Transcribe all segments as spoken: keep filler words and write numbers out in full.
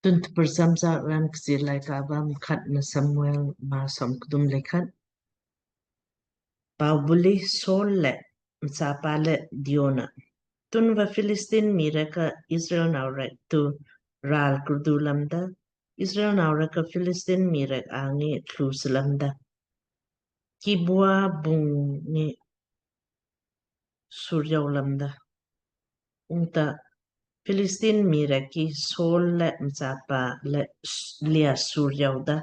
Tun tprcham sa raan Kchiir Laaika va Mkhatnah Samuel maa som kdum le khat. Pau buli Saul le mchapa le diona. Tunva Philistine mii rek ka Israel nau rek tu ral kurdu lamda. Israel nau rek ka Philistine mii rek angi tlu slamda. Kibua bung ni suryau lamda. Ungta Philistine mii rek ki Saul le mchapa le lia suryau da.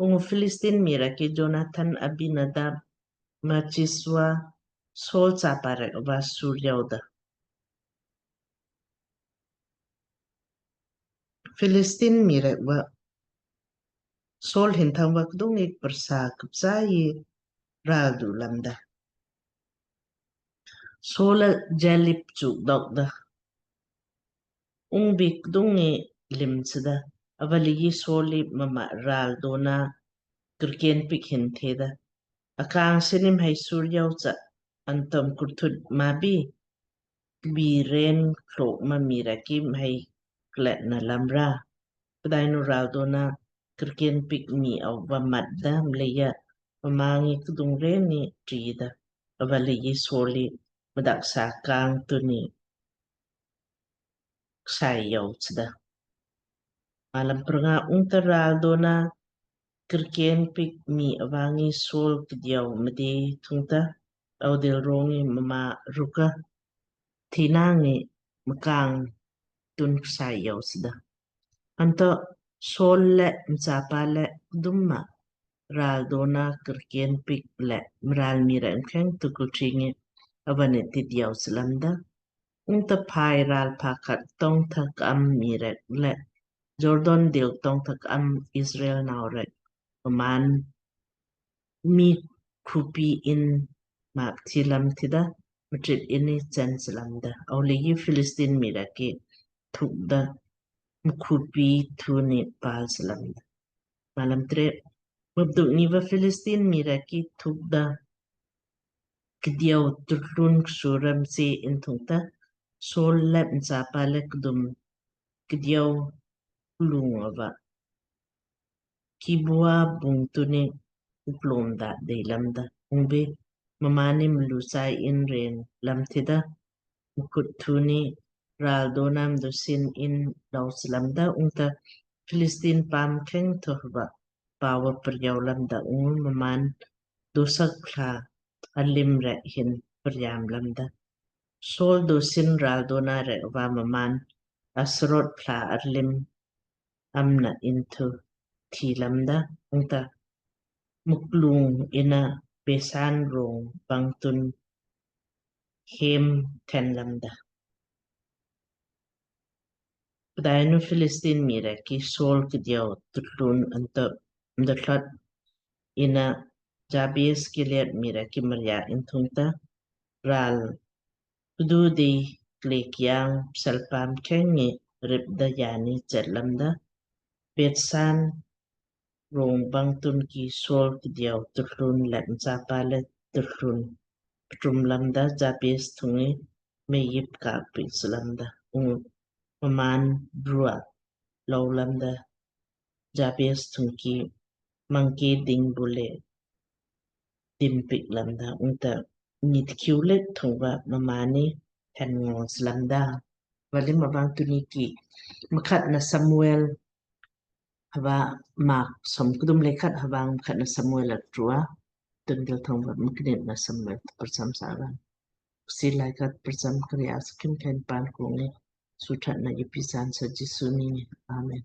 Ungu Philistine mii rek ki Jonathan, Abinadab, Malkisua, Saul chapa rek va suryau da. Philistine mii rek va Saul hin thang va kdung ik prsa kpsa i ral du lamda. Saul a jalip chuk dok da. Ung bi kdung i lim chda. Avali i Saul i mma ral dona kirken pik hin theda. Akang sinim hai suryau cha antom kurthut mabi. Kbi ren klok ma mii rek ki mhai klet na lamra. Pdainu ral dona kirken pik mii au va mat da mleija mma ngi kdung ren ni tri da. Avali i Saul i mdak sa kang tuni ksai yau chda. Malam prnga ungta ral dona kirken pik mii ava ngi Saul kdiau mde thungta audil rongi mma ruka thina ngi mkang tun ksai yau chda. Anto Saul le mchapa le kdum ma ral dona kirken pik le mral mii rek mkheng tukul tringi avani ti diau slamda. Ungta phai ral pha khat tong thak am mii rek le Jordan dil tong thak am Israel nau rek mmaan mii khupi in map thi lam thida mtrit ini chen slamda. Aulegi Philistine mii rek ki thukda mkhupi thuni pal slamda. Malam tre mabduk niva Philistine mii rek ki thukda kdiau turlun ksuram se in thungta Saul le mchapa le kdum kdiau klung ava Kibua bung tuni uplom da dei lamda. Ungbe mmaanni mlusai in ren lam thida mkhut thuni ral donam dosin in laus lamda. Ungta Philistine paam kheng thohva pawa priau lamda. Ungu mmaan dosak phla alim rek hin priam lamda. Saul dosin ral dona rek va mmaan Asrot phla alim amna in thu thi lamda. Ungta muklung ina Besan rong bangtun hem then lamda. Pdainu Philistine mii rek ki Saul kdiau tutlun anto mdothlot ina Jabes Gilead mii rek ki maria in thungta ral kdu dei kle kiang psalpam kheng ngi rip da yani chet lamda. Betsan rong bangtun ki Saul kdiau tutlun le mchapa le tutlun ptrum lamda Jabes thungi meyip ka pik slamda. Ungu mmaan brua lau lamda Jabes thungki mangke ding bule dim pik lamda. Ungta nit kiu lek thungva mmaanni hen ngos lamda. Valim avang tuni ki Mkhatnah Samuel hava mak som kdum le khat havang Mkhatnah Samuel atrua tun dil thungva Mknitnah Samuel prcham saran. Kchiir Laaika prcham krias kim ken pan kungi suthat na ipisan sa Jisu ni. Amen.